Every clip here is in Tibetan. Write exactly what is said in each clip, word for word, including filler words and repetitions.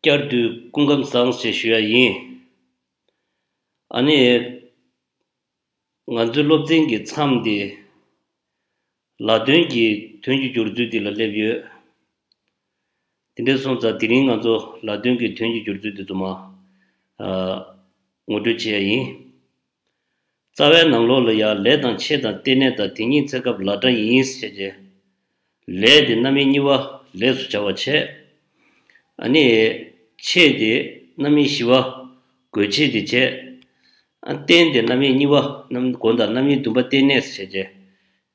བསྐྱར་དུ་སྐུ་ཁམས་བཟང་ཞེས་ཞུ་ཡ་ཡིན། ཨ་ནི། ང་ཚོའི་སློབ་ཚན་གྱི་མཚམས་འདི། ལ་དོན་གྱི་དོན་གྱི་སྦྱོར་ཚུལ་འདི་ལ་སླེབས་ཡོད། དེ་འདྲ་སོང་ཙང་དེ་རིང་ང་ཚོ་ལ་དོན་གྱི་དོན་གྱི་སྦྱོར་ཚུལ་འདི་ཚོ་མ། ཨ། ངོ་སྤྲོད་བྱེད་ཡ་ཡིན། རྩ་བའི་ནང་ལོགས་ལ་ཡང་ལས་དང་ཆེད་དང་རྟེན་གནས་དང་དེ་ཉིད་ཚེ་སྐབས་ལ་སྒྲ་ཡིན་ཟེར་བྱས། ལས་དེ་རྣམ་དབྱེ་གཉིས་པ་ལས་སུ་བྱ་བ་བྱས། ཨ་ནི། ཆེད་དེ་རྣམ་དབྱེ་བཞི་པ་དགོས་ཆེད་དེ་བྱས། ཨ། རྟེན་དེ་རྣམ་དབྱེ་གཉིས་པ་རྣམ་སྒོ་དང་རྣམ་དབྱེ་བདུན་པ་རྟེན་གནས་ཟེར་བྱས།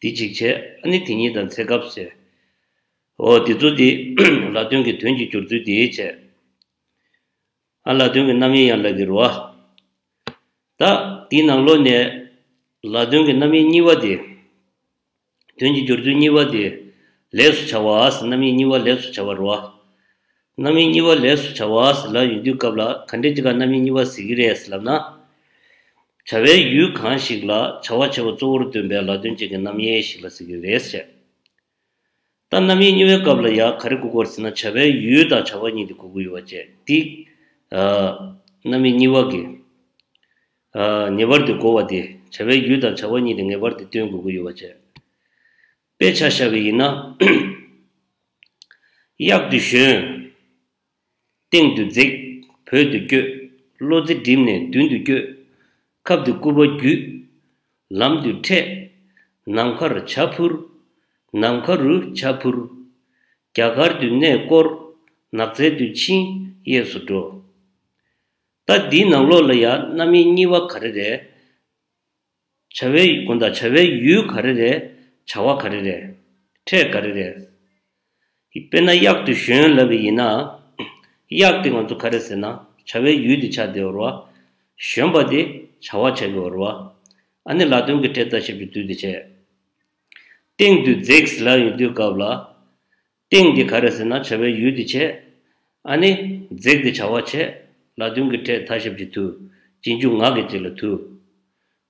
དེ་གཅིག་བྱས། ཨ་ནི་དེ་ཉིད་དང་ཚེ་སྐབས་ཟེར། འོ་དེ་ཚོ་དེ་ལ་དོན་གྱི་དོན་གྱི་སྦྱོར་ཚུལ་དེ་བྱས། ཨ། ལ་དོན་གྱི་རྣམ་དབྱེ་ཡང་ལབ་ཀྱི་རེད་བ། ད་དེའི་ནང་ལོགས་ནས་ལ་དོན་གྱི་རྣམ་དབྱེ་གཉིས་པ་དེ། དོན་གྱི་སྦྱོར་ཚུལ་གཉིས་པ་དེ་ལས་སུ་བྱ་བ་ཟེར། རྣམ་དབྱེ་གཉིས་པ་ལས་སུ་བྱ་བ་རེད་བ། རྣམ་དབྱེ་གཉིས་པ་ལས་སུ་བྱ་བ་ཟེར་ལབ་ཡོང་དུས་སྐབས་ལ་ག་འདྲས་ཅིག་ག་རྣམ་དབྱེ་གཉིས་པ་ཟེར་གྱི་རེད་ཟེར་ལབ་ན། བྱ་བའི་ཡུལ་གང་ཞིག་ལ་བྱ་བ་བྱེད་པ་གཙོ་བོར་འདོན་པའི་ལ་དོན་ཅན་གྱི་རྣམ་དབྱེ་ཞིག་ལ་ཟེར་གྱི་རེད་ཟེར། ད་རྣམ་དབྱེ་གཉིས་པའི་སྐབས་ལ་ཡང་ག་རེ་དགོས་ཀྱི་ཡོད་ཟེར་ན། བྱ་བའི་ཡུལ་དང་བྱ་བ་གཉིས་དེ་དགོས་ཀྱི་ཡོད་པ་བྱས། འདི། ཨ། རྣམ་དབྱེ་གཉིས་པ་གི། ཨ། ངེས་པར་དུ་དགོས་པ་དེ། བྱ་བའི་ཡུལ་དང་བྱ་བ་གཉིས་དེ་ངེས་པར་དུ་སྟོན་དགོས་ཀྱི་ཡོད་པ་བྱས། དཔེ་ཆ་བཞག་པ་ཡིན་ན། གཡག་ཏུ་ཞོན། སྟེང་དུ་འཛེགས། བོད་དུ་བསྐྱོད། བློ་རྩེ་བསྒྲིམས་ནས་མདུན་དུ་བསྐྱོད། ཁབ་ཏུ་སྐུད་པ་རྒྱུད། ལམ་དུ་འཕྲད། ནམ་མཁར་བྱ་འཕུར། ནམ་མཁའ་རུ་བྱ་འཕུར། རྒྱ་གར་དུ་གནས་སྐོར། ནགས་ཚལ་དུ་ཕྱིན། གཡས་སུ་འགྲོ། ད་འདིའི་ནང་ལོགས་ལ་ཡང་རྣམ་དབྱེ་གཉིས་པ་ག་རེ་རེད། བྱ་བའི་དགོངས་དག་བྱ་བའི་ཡུལ་ག་རེ་རེད། བྱ་བ་ག་རེ་རེད། ཕྲད་ག་རེ་རེད། དཔེར་ན་གཡག་ཏུ་ཞོན་ལབ་པ་ཡིན་ན། གཡག་དེ་ང་ཚོ་ག་རེ་ཟེར་ན་བྱ་བའི་ཡུལ་དེ་ཆགས་བསྡད་ཡོད་རེད་བ། ཞོན་པ་དེ་བྱ་བ་ཆགས་ཀྱི་ཡོད་རེད་བ། ཨ་ནི་ལ་དོན་གྱི་ཕྲད་ལྟ་ཞིབ་ཀྱི་དུས་དེ་བྱས། སྟེང་དུ་འཛེགས་ལབ་ཡོང་དུས་སྐབས་ལ། སྟེང་དེ་ག་རེ་ཟེར་ན་བྱ་བའི་ཡུལ་དེ་བྱས། ཨ་ནི་འཛེགས་དེ་བྱ་བ་བྱས། ལ་དོན་གྱི་ཕྲད་ལྟ་ཞིབ་ཀྱི་དུས། རྗེས་འཇུག་ང་གི་རྗེས་ལ་དུས།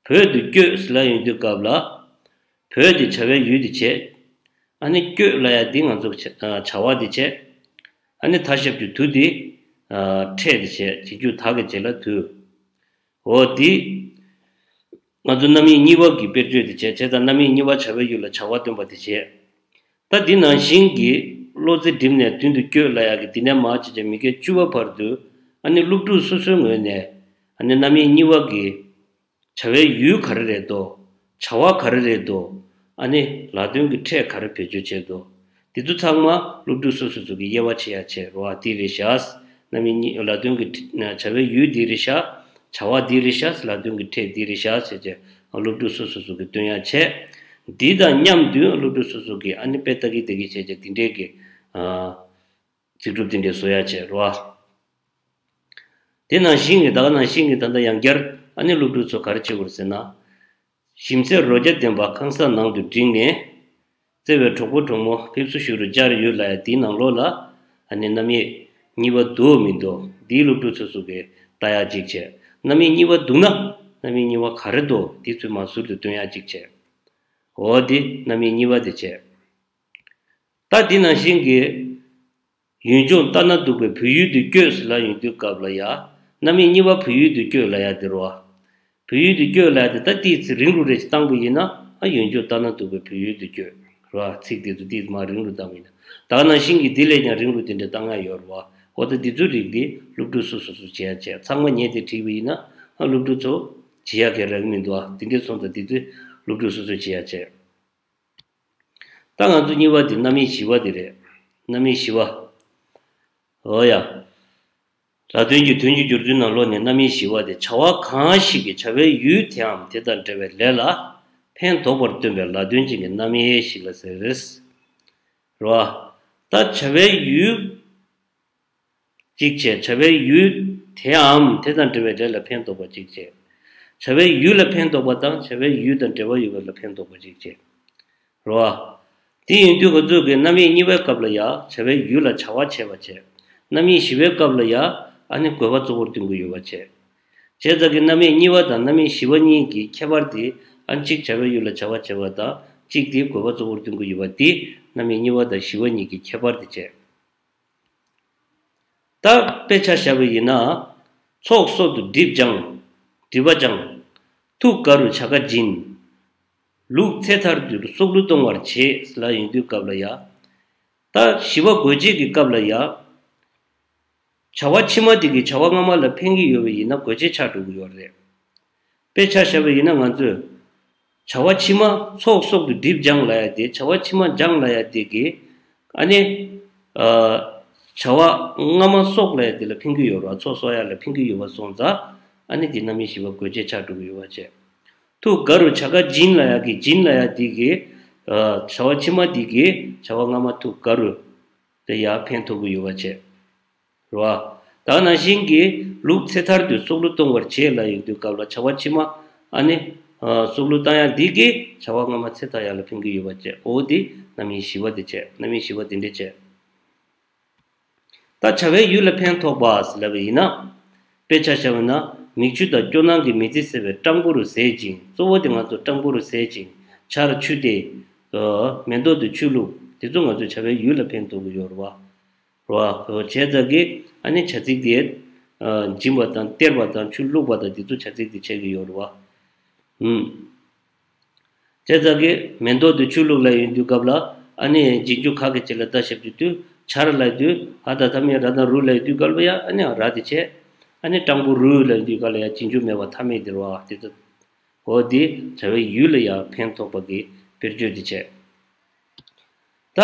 བོད་དུ་བསྐྱོད་ཟེར་ལབ་ཡོང་དུས་སྐབས་ལ། བོད་དེ་བྱ་བའི་ཡུལ་དེ་བྱས། ཨ་ནི་བསྐྱོད་ལབ་ཡ་དེ་ང་ཚོ་བྱ་བྱ་བ་དེ་བྱས། ཨ་ནི་ལྟ་ཞིབ་ཀྱི་དུས་དེ། ཕྲད་དེ་བྱས། རྗེས་འཇུག་ད་གི་རྗེས་ལ་དུས། འོ་དེ། ང་ཚོ་རྣམ་དབྱེ་གཉིས་པ་གི་དཔེར་བརྗོད་དེ་བྱས། བྱས་ཙང་རྣམ་དབྱེ་གཉིས་པ་བྱ་བའི་ཡུལ་ལ་བྱ་བ་སྟོན་པ་དེ་བྱས། ད་འདི་ནང་བཞིན་གྱི་བློ་རྩེ་བསྒྲིམས་ནས་མདུན་དུ་བསྐྱོད་ལབ་ཡག་གི་འདི་ནས་མར་བྱས་བྱས་མི་སྐད་བཅུ་པ་བར་དུ། ཨ་ནི་སློབ་ཕྲུག་སོ་སོའི་ངོས་ནས། ཨ་ནི་རྣམ་དབྱེ་གཉིས་པ་གི་བྱ་བའི་ཡུལ་ག་རེ་རེད་དོ། བྱ་བ་ག་རེ་རེད་དོ། ཨ་ནི་ལ་དོན་གྱི་ཕྲད་ག་རེ་བེད་སྤྱོད་བྱས་དོ། འདི་ཚོ་ཚང་མ་སློབ་ཕྲུག་སོ་སོ་སོ་གི་དབྱེ་བ་ཕྱེ་ཡ་བྱས་རོགས། འདི་རེད་ཤག་རྣམ་དབྱེ་གཉིས། ལ་དོན་གྱི་བྱ་བའི་ཡུལ་འདི་རེད་ཤག་བྱ་བ་འདི་རེད་ཤག་ལ་དོན་གྱི་ཕྲད་འདི་རེད་ཤག་ཟེར་བྱས་སློབ་ཕྲུག་སོ་སོ་སོ་གི་སྟོན་ཡ་བྱས། འདི་དང་མཉམ་དུ་སློབ་ཕྲུག་སོ་སོ་གི་ཨ་ནི་དཔེ་ལྟ་གི་བསྡད་གི་བྱས་བྱས་འདི་འདྲའི་གི། ཨ། ཚིག་གྲུབ་དེ་འདྲའི་བཟོ་ཡ་བྱས་རོགས། དེ་ནང་བཞིན་གྱི་ད་ག་ནང་བཞིན་གྱི་ད་ལྟ་ཡང་བསྐྱར་ཨ་ནི་སློབ་ཕྲུག་ཚོ་ག་རེ་བྱེད་དགོས་རེད་ཟེར་ན། ཞིམ་ཟས་རོ་བརྒྱ་ལྡན་པ་ཁང་གསར་ནང་དུ་བསྒྲིགས་ནས། བརྩེ་བའི་གྲོགས་པོ་གྲོགས་མོ་ཕེབས་བསུ་ཞུ་རུ་བཅར་ཡོད་ལབ་ཡ་དེའི་ནང་ལོགས་ལ། ཨ་ནི་རྣམ་དབྱེ་གཉིས་པ་འདུག་མི་འདུག་འདིའི་སློབ་ཕྲུག་ཚོ་སུ་གིས་ལྟ་ཡ་གཅིག་བྱས། རྣམ་དབྱེ་གཉིས་པ་འདུག་ན་རྣམ་དབྱེ་གཉིས་པ་ག་རེ་འདུག་འདི་ཚོས་མར་ཟུར་དུ་སྟོན་ཡ་གཅིག་བྱས། འོ་འདི་རྣམ་དབྱེ་གཉིས་པ་དེ་བྱས། ད་འདི་ནང་བཞིན་གྱི། ཡུལ་ལྗོངས་ལྟ་ན་སྡུག་པའི་བོད་ཡུལ་དུ་བསྐྱོད་ཟེར་ལབ་ཡོང་དུས་སྐབས་ལ་ཡ། རྣམ་དབྱེ་གཉིས་པ་བོད་ཡུལ་དུ་བསྐྱོད་ལབ་ཡ་དེ་རེད་བ། བོད་ཡུལ་དུ་བསྐྱོད་ལབ་ཡ་དེ་ད་ཏིས་རིང་རུ་རེ་ཞིག་བཏང་པ་ཡིན་ན། ཨ། ཡུལ་ལྗོངས་ལྟ་ན་སྡུག་པའི་བོད་ཡུལ་དུ་བསྐྱོད། རེད་བ། ཚིག་དེ་ཚོ་ཏིས་མར་རིང་རུ་བཏང་པ་ཡིན་ན། ད་ག་ནང་བཞིན་གྱི་འདི་ལས་ཀྱང་རིང་རུ་དེ་འདྲ་བཏང་ཡ་ཡོད་རེད་བ། འོ་ད་འདི་ཚོའི་རིགས་འདི་སློབ་ཕྲུག་སོ་སོ་སོ་བྱེད་ཡ་བྱས། ཚང་མ་ངས་དེ་བྲིས་པ་ཡིན་ན། ཨ། སློབ་ཕྲུག་ཚོ་བྱེད་ཡ་ག་རེ་རག་གི་མི་འདུག་ཨ། དེ་འདྲ་སོང་ཙང་འདི་ཚོ་སློབ་ཕྲུག་སོ་སོས་བྱེད་ཡ་བྱས། ད་ང་ཚོ་གཉིས་པ་དེ་རྣམ་དབྱེ་བཞི་པ་དེ་རེད། རྣམ་དབྱེ་བཞི་པ། འོ་ཡ། ལ་དོན་གྱི་དོན་གྱི་སྦྱོར་ཚུལ་ནང་ལོགས་ནས་རྣམ་དབྱེ་བཞི་པ་དེ། བྱ་བ་གང་ཞིག་གིས་བྱ་བའི་ཡུལ་དེའམ་དེ་དང་འབྲེལ་བའི་ལས་ལ་ཕན་འདོགས་པར་སྟོན་པའི་ལ་དོན་ཅན་གྱི་རྣམ་དབྱེ་ཞིག་ལ་ཟེར། རེད་བ། ད་བྱ་བའི་ཡུལ། གཅིག་བྱས། བྱ་བའི་ཡུལ་དེའམ་དེ་དང་འབྲེལ་བའི་ལས་ལ་ཕན་འདོགས་པ་གཅིག་བྱས། བྱ་བའི་ཡུལ་ལ་ཕན་འདོགས་པ་དང་བྱ་བའི་ཡུལ་དང་འབྲེལ་བ་ཡོད་པ་ལ་ཕན་འདོགས་པ་གཅིག་བྱས། རེད་བ། དེ་ཡིན་དུས་ང་ཚོ་གི་རྣམ་དབྱེ་གཉིས་པའི་སྐབས་ལ་ཡ་བྱ་བའི་ཡུལ་ལ་བྱ་བ་བྱས་པ་བྱས། རྣམ་དབྱེ་བཞི་པའི་སྐབས་ལ་ཡ་ཨ་ནི་དགོས་པ་གཙོ་བོར་སྟོན་གྱི་ཡོད་པ་བྱས། བྱས་ཙང་གི་རྣམ་དབྱེ་གཉིས་པ་དང་རྣམ་དབྱེ་བཞི་པ་གཉིས་ཀྱི་ཁྱད་པར་དེ། ཨ་ནི་གཅིག་བྱ་བའི་ཡུལ་ལ་བྱ་བ་བྱས་པ་དང་གཅིག་དེ་དགོས་པ་གཙོ་བོར་སྟོན་གྱི་ཡོད་པ་དེ་རྣམ་དབྱེ་གཉིས་པ་དང་བཞི་པ་གཉིས་ཀྱི་ཁྱད་པར་དེ་བྱས། ད་དཔེ་ཆ་བཞག་པ་ཡིན་ན། ཚོགས་གསོག་ཏུ་སྒྲིབ་སྦྱང་། སྒྲིབ་པ་སྦྱང་། ཐུགས་དགའ་རུ་བྱ་དགའ་སྦྱིན། ལུགས་ཚེ་ཐར་དུ་སྲོག་བླུ་གཏོང་བར་བྱེད་ལབ་ཡོང་དུས་སྐབས་ལ་ཡ། ད་ཞི་བ་དགོས་བྱེད་ཀྱི་སྐབས་ལ་ཡ། བྱ་བ་ཕྱི་མ་དེ་གིས་བྱ་བ་སྔ་མ་ལ་ཕན་གྱི་ཡོད་པ་ཡིན་ན་དགོས་བྱེད་ཆགས་འགྲོ་གི་ཡོད་རེད། དཔེ་ཆ་བཞག་པ་ཡིན་ན་ང་ཚོས། བྱ་བ་ཕྱི་མ་ཚོགས་གསོག་ཏུ་སྒྲིབ་སྦྱང་ལབ་ཡ་དེ་བྱ་བ་ཕྱི་མ་སྦྱང་ལབ་ཡ་དེ་གིས། ཨ་ནི། ཨ། བྱ་བ་སྔ་མ་གསོག་ལབ་ཡ་དེ་ལ་ཕན་གྱི་ཡོད་རེད་བ། ཚོགས་གསོག་ཡ་ལ་ཕན་གྱི་ཡོད་པ་སོང་ཙང་། ཨ་ནི་དེ་རྣམ་དབྱེ་བཞི་པ་དགོས་བྱེད་ཆགས་འགྲོ་གི་ཡོད་པ་བྱས། ཐུགས་དགའ་རུ་བྱ་དགའ་སྦྱིན་ལབ་ཡ་གི་སྦྱིན་ལབ་ཡ་དེ་གིས། ཨ། བྱ་བ་ཕྱི་མ་དེ་གིས་བྱ་བ་སྔ་མ་ཐུགས་དགའ་རུ། དེ་ཡར་ཕན་ཐོགས་ཀྱི་ཡོད་པ་བྱས། རེད་བ། ད་ནང་བཞིན་གྱི་ལུགས་ཚེ་ཐར་དུ་སྲོག་བླུ་གཏོང་བར་བྱེད་ལབ་ཡོང་དུས་སྐབས་ལ་བྱ་བ་ཕྱི་མ། ཨ་ནི། ཨ། སྲོག་བླུ་བཏང་ཡ་འདི་གིས་བྱ་བ་སྔ་མ་ཚེ་ཐར་ཡ་ལ་ཕན་གྱི་ཡོད་པ་བྱས། འོ་འདི་རྣམ་དབྱེ་བཞི་པ་དེ་བྱས། རྣམ་དབྱེ་བཞི་པ་དེ་འདྲ་བྱས། ད་བྱ་བའི་ཡུལ་ལ་ཕན་ཐོགས་པ་ཟེར་ལབ་པ་ཡིན་ན། དཔེ་ཆ་བཞག་པ་ན་མིག་ཆུ་དང་སྐྱོ་སྣང་གི་མི་ཚེ་སེལ་བའི་སྤྲང་པོ་རུ་ཟད་ཅིང་། གཙོ་བོ་དེ་ང་ཚོ་སྤྲང་པོ་རུ་ཟད་ཅིང་། ཆར་ཆུ་དེ། ཨ། མེ་ཏོག་དེ་ཆུ་བླུགས། དེ་ཚོ་ང་ཚོ་བྱ་བའི་ཡུལ་ལ་ཕན་ཐོགས་ཀྱི་ཡོད་རེད་བ། རེད་བ། བྱས་ཙང་གི་ཨ་ནི་བྱ་ཚིག་དེ། ཨ། འབྱིན་པ་དང་སྟེར་བ་དང་ཆུ་བླུགས་པ་དང་དེ་ཚོ་བྱ་ཚིག་དེ་བྱེད་ཀྱི་ཡོད་རེད་བ། ཧུམ། བྱས་ཙང་གི་མེ་ཏོག་དེ་ཆུ་བླུགས་ལབ་ཡོང་དུས་སྐབས་ལ། ཨ་ནི་རྗེས་འཇུག་ག་གི་རྗེས་ལ་ད་ཞབས་ཀྱུ་དུ། ཆར་ལབ་དུས་ཧ་ད་ཐ་མའི་ར་དང་རུ་ལབ་དུས་སྐབས་ལ་ཡ་ཨ་ནི་ར་དེ་བྱས། ཨ་ནི་སྤྲང་པོ་རུ་ལབ་དུས་སྐབས་ལ་ཡ་རྗེས་འཇུག་མེད་པ་ཐ་མའི་དེ་རེད་བ། དེ་ཚོ། འོ་དེ་བྱ་བའི་ཡུལ་ལ་ཡང་ཕན་ཐོགས་པ་གི་དཔེར་བརྗོད་དེ་བྱས། ད།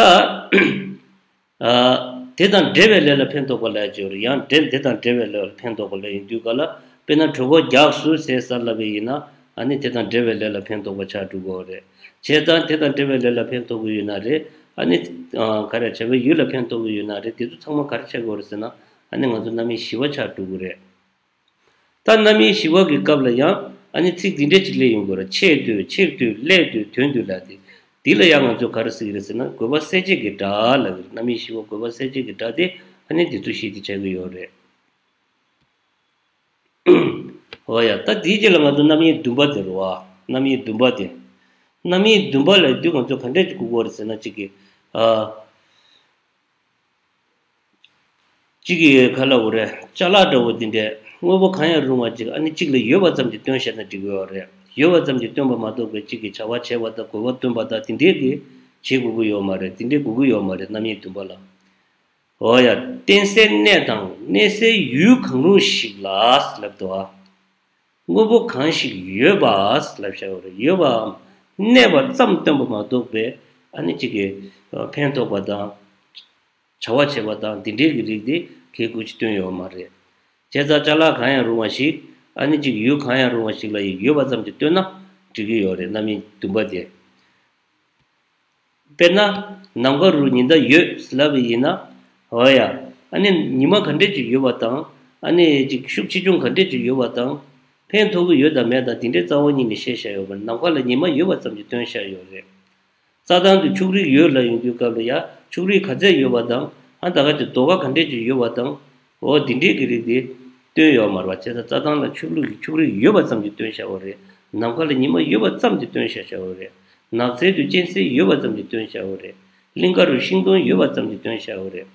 ཨ། དེ་དང་འབྲེལ་བའི་ལས་ལ་ཕན་ཐོགས་པ་ལབ་ཀྱི་ཡོད་རེད། ཡང་འབྲེལ་དེ་དང་འབྲེལ་བའི་ལས་ལ་ཕན་ཐོགས་པ་ལབ་ཡོང་དུས་སྐབས་ལ། དཔེར་ན་གྲོད་ཁོག་རྒྱགས་སུ་ཟས་ཟ་ལབ་པ་ཡིན་ན། ཨ་ནི་དེ་དང་འབྲེལ་བའི་ལས་ལ་ཕན་ཐོགས་པ་ཆགས་འགྲོ་གི་ཡོད་རེད། བྱས་ཙང་དེ་དང་འབྲེལ་བའི་ལས་ལ་ཕན་ཐོགས་ཀྱི་ཡོད་ན་རེད། ཨ་ནི། ཨ། ག་རེ་བྱ་བའི་ཡུལ་ལ་ཕན་ཐོགས་ཀྱི་ཡོད་ན་རེད། དེ་ཚོ་ཚང་མ་ག་རེ་ཆགས་ཀྱི་ཡོད་རེད་ཟེར་ན། ཨ་ནི་ང་ཚོ་རྣམ་དབྱེ་བཞི་པ་ཆགས་འགྲོ་གི་རེད། ད་རྣམ་དབྱེ་བཞི་པ་གི་སྐབས་ལ་ཡང་ཨ་ནི་ཚིག་འདི་འདྲ་ཅིག་སླེབས་ཡོང་གི་རེད། ཆེད་དུ། ཕྱིར་དུ། སླད་དུ། དོན་དུ་ལབ་དེ། འདི་ལ་ཡང་ང་ཚོས་ག་རེ་ཟེར་གི་རེད་ཟེར་ན། དགོས་པ་གསལ་བྱེད་ཀྱི་སྒྲ་ལབ་ཀྱི་རེད། རྣམ་དབྱེ་བཞི་པ་དགོས་པ་གསལ་བྱེད་ཀྱི་སྒྲ་དེ་ཨ་ནི་འདི་ཚོ་གཞི་དེ་བྱ་གི་ཡོད་རེད། འོ་ཡ། ད་འདིའི་རྗེས་ལ་ང་ཚོ་རྣམ་དབྱེ་བདུན་པ་དེ་རེད་བ། རྣམ་དབྱེ་བདུན་པ་དེ། རྣམ་དབྱེ་བདུན་པ་ལབ་དུས་ང་ཚོ་ག་འདྲས་ཅིག་གོ་དགོས་རེད་ཟེར་ན། གཅིག་གི། ཨ། གཅིག་གིས་ག་ལབ་དགོས་རེད། ཅ་ལག་འདྲ་བོ་འདི་འདྲས་དངོས་པོ་གང་ཡང་རུང་བ་ཅིག་ཨ་ནི་གཅིག་ལ་ཡོད་པ་ཙམ་གྱིས་སྟོན་བཞག་ན་འགྲིག་གི་ཡོད་རེད། ཡོད་པ་ཙམ་གྱིས་སྟོན་པ་མ་གཏོགས་པའི་གཅིག་གིས་བྱ་བ་བྱས་པ་དང་གོ་བ་སྟོན་པ་དང་དེ་འདྲས་ཀྱི་བྱེད་དགོས་ཀྱི་ཡོད་མ་རེད། དེ་འདྲས་དགོས་ཀྱི་ཡོད་མ་རེད། རྣམ་དབྱེ་བདུན་པ་ལ། འོ་ཡ། གཏན་སའི་གནས་དང་གནས་སའི་ཡུལ་གང་རུང་ཞིག་ལ་ལབ་འདུག་ཨ། དངོས་པོ་གང་ཞིག་ཡོད་པ་ལབ་བཞག་ཡོད་རེད། ཡོད་པའམ་གནས་པ་ཙམ་སྟོན་པ་མ་གཏོགས་པའི་ཨ་ནི་གཅིག་གི་ཕན་ཐོགས་པ་དང་། བྱ་བ་བྱེད་པ་དང་འདི་འདྲའི་གི་རིགས་དེ་གལ་དགོས་ཀྱི་སྟོན་ཡོད་མ་རེད། བྱས་ཙང་ཅ་ལག་གང་ཡང་རུང་བ་ཞིག་ཨ་ནི་གཅིག་ཡུལ་གང་ཡང་རུང་བ་ཞིག་ལ་ཡོད་པ་ཙམ་གྱིས་སྟོན་ན་འགྲིག་གི་ཡོད་རེད། རྣམ་དབྱེ་བདུན་པ་དེ། དཔེར་ན། ནམ་མཁའ་རུ་ཉི་ཟླ་ཡོད་ལབ་པ་ཡིན་ན། འོ་ཡ། ཨ་ནི་ཉི་མ་ག་འདྲས་ཅིག་ཡོད་པ་དང་། ཨ་ནི་ཅིག་ཤུགས་ཆེ་ཆུང་ག་འདྲས་ཅིག་ཡོད་པ་དང་། ཕན་ཐོགས་ཀྱི་ཡོད་དང་མེད་དང་དེ་འདྲའི་རྩ་བ་ཉིད་ནས་བཤད་བཞག་ཡོད་པ་རེད། ནམ་མཁའ་ལ་ཉི་མ་ཡོད་པ་ཙམ་གྱིས་སྟོན་བཞག་ཡོད་རེད། རྩྭ་ཐང་དུ་ཕྱུགས་རིགས་ཡོད་ལབ་ཡོང་དུས་སྐབས་ལ་ཡ། ཕྱུགས་རིགས་ག་ཚད་ཡོད་པ་དང་། ཨ་ད་ག་ཅིག་རྡོ་ཁ་ག་འདྲས་ཅིག་ཡོད་པ་དང་། འོ་དེ་འདྲས་ཀྱི་རིགས་དེ་སྟོན་ཡོད་མ་རེད་པ། བྱས་ཙང་རྩྭ་ཐང་ལ་ཕྱུགས་རིགས་ཕྱུགས་རིགས་ཡོད་པ་ཙམ་གྱིས་སྟོན་བཞག་པ་རེད། ནམ་མཁའ་ལ་ཉི་མ་ཡོད་པ་ཙམ་གྱིས་སྟོན་བཞག་བཞག་པ་རེད། ནགས་ཚལ་དུ་གཅན་གཟན་ཡོད་པ་ཙམ་གྱིས་སྟོན་བཞག་པ་རེད། གླིང་ཁ་རུ་ཤིང་སྡོང་ཡོད་པ་ཙམ་གྱིས་སྟོན་བཞག་པ་རེད།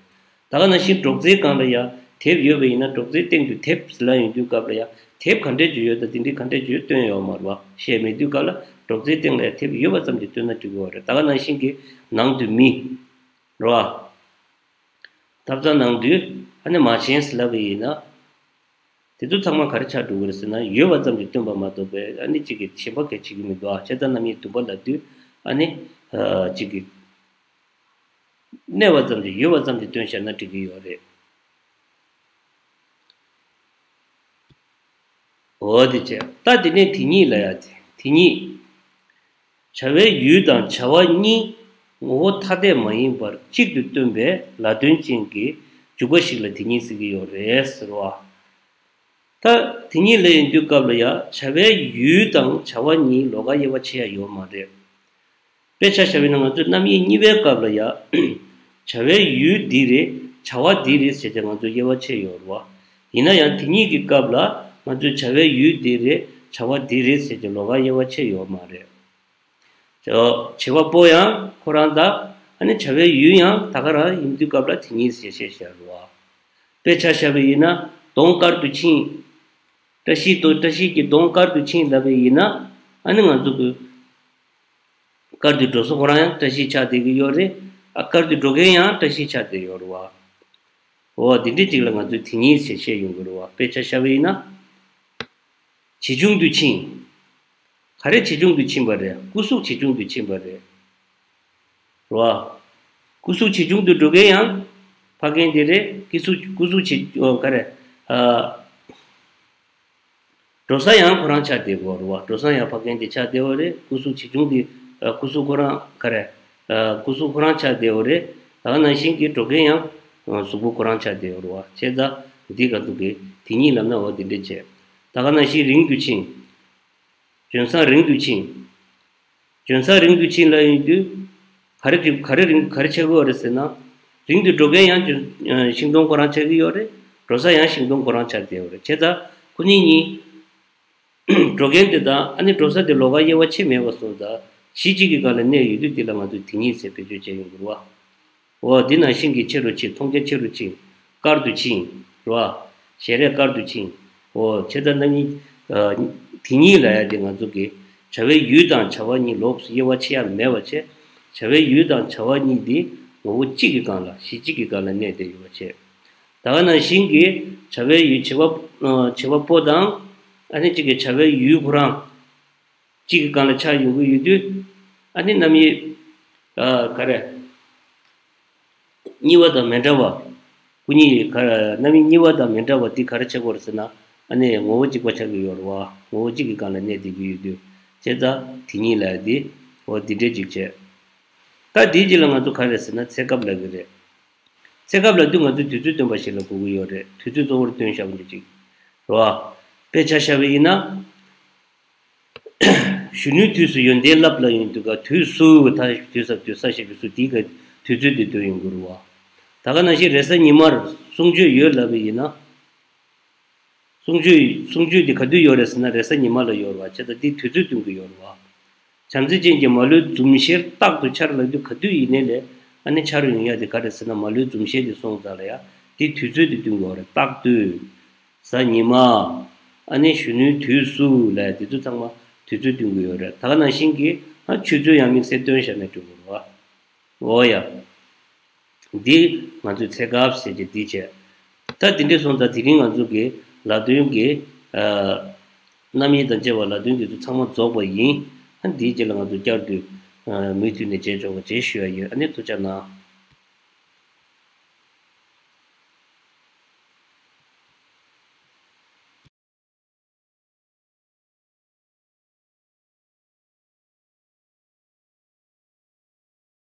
ད་ག་ནང་བཞིན་སྒྲོག་ཙེའི་སྒང་ལ་ཡ་དེབ་ཡོད་པ་ཡིན་ན་སྒྲོག་ཙེའི་སྟེང་དུ་དེབ་ལབ་ཡོང་དུས་སྐབས་ལ་ཡ་དེབ་ག་འདྲས་ཅིག་ཡོད་དང་དེ་འདྲས་ག་འདྲས་ཅིག་ཡོད་སྟོན་ཡོད་མ་རེད་པ། བཤད་མེད་དུས་སྐབས་ལ་སྒྲོག་ཙེའི་སྟེང་ལ་ཡ་དེབ་ཡོད་པ་ཙམ་གྱིས་སྟོན་ན་འགྲིག་གི་ཡོད་རེད། ད་ག་ནང་བཞིན་གྱི་ནང་དུ་མི། རེད་པ། ཐབ་ཚང་ནང་དུ་ཨ་ནི་མ་བྱན་ལབ་པ་ཡིན་ན། དེ་ཚོ་ཚང་མ་ག་རེ་ཆགས་འགྲོ་གི་རེད་ཟེར་ན་ཡོད་པ་ཙམ་གྱིས་སྟོན་པ་མ་གཏོགས་པའི་ཨ་ནི་གཅིག་གི་གཞན་པ་གལ་ཆེ་གི་མི་འདུག་ཨ། བྱས་ཙང་རྣམ་དབྱེ་བདུན་པ་ལབ་དུས་ཨ་ནི། ཨ། གཅིག་གི། གནས་པ་ཙམ་གྱིས་ཡོད་པ་ཙམ་གྱིས་སྟོན་བཞག་ན་འགྲིག་གི་ཡོད་རེད། འོ་དེ་བྱས། ད་དེ་ནས་དེ་ཉིད་ལ་ཡ་དེ་དེ་ཉིད། བྱ་བའི་ཡུལ་དང་བྱ་བ་གཉིས་ངོ་བོ་ཐ་དད་མ་ཡིན་པར་གཅིག་ཏུ་སྟོན་པའི་ལ་དོན་ཅན་གྱི་འཇུག་པ་ཞིག་ལ་དེ་ཉིད་ཟེར་གྱི་ཡོད་རེད་ཟེར་བ། ད་དེ་ཉིད་ལ་ཡིན་དུས་སྐབས་ལ་ཡ་བྱ་བའི་ཡུལ་དང་བྱ་བ་གཉིས་ལོགས་ཀ་དབྱེ་བ་ཕྱེ་ཡ་ཡོད་མ་རེད། དཔེ་ཆ་བཞག་པ་ཡིན་ན་ང་ཚོས་རྣམ་དབྱེ་གཉིས་པའི་སྐབས་ལ་ཡ། བྱ་བའི་ཡུལ་འདི་རེད། བྱ་བ་འདི་རེད་ཟེར་ཏེ་ང་ཚོས་དབྱེ་བ་ཕྱེ་ཡོད་རེད་བ། ཡིན་ན་ཡང་དེ་གཉིས་ཀྱི་སྐབས་ལ་ང་ཚོས་བྱ་བའི་ཡུལ་འདི་རེད། བྱ་བ་འདི་རེད་ཟེར་ཏེ་ལོགས་ཀ་དབྱེ་བ་ཕྱེ་ཡོད་མ་རེད། བྱ་བྱེད་པ་པོ་ཡང་ཁོ་རང་དང་ཨ་ནི་བྱ་བའི་ཡུལ་ཡང་ད་ག་རང་ཡིན་དུས་སྐབས་ལ་དེ་གཉིས་ཟེར་བཤད་བཞག་རེད་བ། དཔེ་ཆ་བཞག་པ་ཡིན་ན་གདོང་དཀར་དུ་ཕྱིན། བཀྲ་ཤིས་དང་བཀྲ་ཤིས་ཀྱི་གདོང་དཀར་དུ་ཕྱིན་ལབ་པ་ཡིན་ན། ཨ་ནི་ང་ཚོ་གི་དཀར་དུ་འགྲོ་ས་ཁོ་རང་ཡང་བཀྲ་ཤིས་ཆགས་བསྡད་ཀྱི་ཡོད་རེད། ཨ་དཀར་དུ་འགྲོ་མཁན་ཡང་བཀྲ་ཤིས་ཆགས་བསྡད་ཡོད་རེད་བ། འོ་དེ་འདྲ་ཅིག་ལ་ང་ཚོས་དེ་ཉིད་ཞེས་བཤད་ཡོང་གི་རེད་བ། དཔེ་ཆ་བཞག་པ་ཡིན་ན། ཇེ་ཆུང་དུ་ཕྱིན། ག་རེ་ཇེ་ཆུང་དུ་ཕྱིན་པ་རེད། སྐུ་གཟུགས་ཇེ་ཆུང་དུ་ཕྱིན་པ་རེད། རེད་བ། སྐུ་གཟུགས་ཇེ་ཆུང་དུ་འགྲོ་མཁན་ཡང་ཕ་རྒན་དེ་རེད། སྐུ་གཟུགས་སྐུ་གཟུགས་ཇེ་ཨོ་ག་རེ། ཨ། འགྲོ་ས་ཡང་ཁོ་རང་ཆགས་བསྡད་ཡོད་རེད་བ། འགྲོ་ས་ཡང་ཕ་རྒན་དེ་ཆགས་བསྡད་ཡོད་རེད། སྐུ་གཟུགས་ཇེ་ཆུང་དེ། ཨ། སྐུ་གཟུགས་ཁོ་རང་ག་རེ། ཨ། སྐུ་གཟུགས་ཁོ་རང་ཆགས་བསྡད་ཡོད་རེད། ད་ག་ནང་བཞིན་གྱི་འགྲོ་མཁན་ཡང་གཟུགས་པོ་ཁོ་རང་ཆགས་བསྡད་ཡོད་རེད་བ། བྱས་ཙང་འདི་ག་ཚོད་ཀྱི་དེ་ཉིད་ལབ་ན་འོ་དེ་འདྲ་བྱས། ད་ག་ནང་བཞིན་རིང་དུ་ཕྱིན། ལྗོན་བཟང་རིང་དུ་ཕྱིན། ལྗོན་བཟང་རིང་དུ་ཕྱིན་ལབ་ཡོང་དུས། ག་རེ་དེ་ག་རེ་རིང་ག་རེ་ཆགས་ཀྱི་ཡོད་རེད་ཟེར་ན། རིང་དུ་འགྲོ་མཁན་ཡང་ལྗོན་ཤིང་སྡོང་ཁོ་རང་ཆགས་ཀྱི་ཡོད་རེད། འགྲོ་ས་ཡང་ཤིང་སྡོང་ཁོ་རང་ཆགས་བསྡད་ཡོད་རེད། བྱས་ཙང་ཁོ་གཉིས་གཉིས། འགྲོ་མཁན་དེ་དང་ཨ་ནི་འགྲོ་ས་དེ་ལོགས་ཀ་དབྱེ་བ་ཕྱེ་མེད་པ་སོང་ཙང་གཞི་གཅིག་གི་སྒང་ལ་གནས་ཡོད་དུས་དེ་ལ་ང་ཚོས་དེ་ཉིད་ཟེར་བེད་སྤྱོད་བྱས་ཡོང་གི་རེད་བ། འོ་འདི་ནང་བཞིན་གྱི་ཆེ་རུ་ཕྱིན། མཐོང་རྒྱ་ཆེ་རུ་ཕྱིན། དཀར་དུ་ཕྱིན། རེད་བ། ཞལ་རས་དཀར་དུ་ཕྱིན། འོ་བྱས་ཙང་རྣམ་དབྱེ། ཨ། དེ་གཉིས་ལ་ཡང་དེ་ང་ཚོ་གི་བྱ་བའི་ཡུལ་དང་བྱ་བ་གཉིས་ལོགས་སུ་དབྱེ་བ་ཕྱེ་ཡ་མེད་པ་བྱས། བྱ་བའི་ཡུལ་དང་བྱ་བ་གཉིས་དེ་ངོ་བོ་གཅིག་གི་སྒང་ལ་གཞི་གཅིག་གི་སྒང་ལ་གནས་བསྡད་ཡོད་པ་བྱས། ད་ག་ནང་བཞིན་གྱི་བྱ་བའི་ཡུལ་བྱེད་པ། ཨ། བྱེད་པ་པོ་དང་། ཨ་ནི་གཅིག་གི་བྱ་བའི་ཡུལ་ཁོ་རང་། གཅིག་གི་སྒང་ལ་ཆགས་ཡོང་གི་ཡོད་དུས། ཨ་ནི་རྣམ་དབྱེ། ཨ། ག་རེ། གཉིས་པ་དང་མི་འདྲ་བ། སྐུ་གཉིས་ག་རེ། རྣམ་དབྱེ་གཉིས་པ་དང་མི་འདྲ་བ་འདི་ག་རེ་ཆགས་ཀྱི་ཡོད་རེད་ཟེར་ན། ཨ་ནི་ངོ་བོ་གཅིག་པ་ཆགས་ཀྱི་ཡོད་རེད་བ། ངོ་བོ་གཅིག་གི་སྒང་ལ་གནས་བསྡད་ཀྱི་ཡོད་དུས། བྱས་ཙང་དེ་གཉིས་ལ་འདི། འོ་འདི་འདྲས་ཅིག་བྱས། ད་འདིའི་རྗེས་ལ་ང་ཚོ་ག་རེ་ཟེར་ན་ཚེ་སྐབས་ལབ་ཀྱི་རེད། ཚེ་སྐབས་ལབ་དུས་ང་ཚོས་དུས་ཚོད་སྟོན་པ་ཞིག་ལ་གོ་གི་ཡོད་རེད། དུས་ཚོད་གཙོ་བོར་སྟོན་བཞག་པ་འདི་ཅིག་རེད་བ། དཔེ་ཆ་བཞག་པ་ཡིན་ན། གཞོན་ནུའི་དུས་སུ་ཡོན་ཏན་བསླབ་ལབ་ཡོང་དུས་ག་དུས་སུ་ད་དུས་ས་དུས་ས་ཞེས་པའི་སུ་དེའི་ག་དུས་ཚོད་དེ་སྟོན་ཡོང་གི་རེད་བ། ད་ག་ནང་བཞིན་རེས་གཟའ་ཉི་མར་གསུང་ཆོས་ཡོད་ལབ་པ་ཡིན་ན། གསུང་ཆོས་གསུང་ཆོས་དེ་ག་དུས་ཡོད་རེད་ཟེར་ན་རེས་གཟའ་ཉི་མ་ལ་ཡོད་རེད་བ། བྱས་ཙང་དེ་དུས་ཚོད་སྟོན་གྱི་ཡོད་རེད་བ། བྱམས་བརྩེ་ཅན་གྱི་མ་ལོའི་འཛུམ་ཞལ་རྟག་ཏུ་འཆར་ལབ་དུས་ག་དུས་ཡིན་ནའི་ལས་ཨ་ནི་འཆར་ཡོང་ཡ་དེ་ག་རེད་ཟེར་ན་མ་ལོའི་འཛུམ་ཞལ་དེ་སོང་ཙང་ལ་ཡ་དེ་དུས་ཚོད་དེ་སྟོན་གྱི་ཡོད་རེད། རྟག་ཏུ། གཟའ་ཉི་མ། ཨ་ནི་གཞོན་ནུའི་དུས་སུ་ལབ་ཡ་དེ་ཚོ་ཚང་མ་དུས་ཚོད་སྟོན་གྱི་ཡོད་རེད། ད་ག་ནང་བཞིན་གྱི་ཨ་ཆུ་ཚོད་ཡང་དམིགས་བསལ་སྟོན་བཞག་ནས་འགྲོ་གི་རེད་བ། འོ་ཡ། འདི་ང་ཚོས་ཚེ་སྐབས་ཟེར་གྱི་འདི་བྱས། ད་འདི་འདྲས་སོང་ཙང་དེ་རིང་ང་ཚོ་གི་ལ་དོན་གྱི་ཨ་རྣམ་དབྱེ་དང་བཅས་པ་ལ་དོན་འདི་ཚོ་ཚང་མ་རྫོགས་པ་ཡིན། ཨ་འདིའི་རྗེས་ལ་ང་ཚོ་བསྐྱར་དུ་ཨ་མུ་མཐུད་ནས་མཇལ་ཆོག་པ་བྱེད་ཞུ་ཡ་ཡོད། ཨ་ནི་ཐུགས་ཅག་གནང་།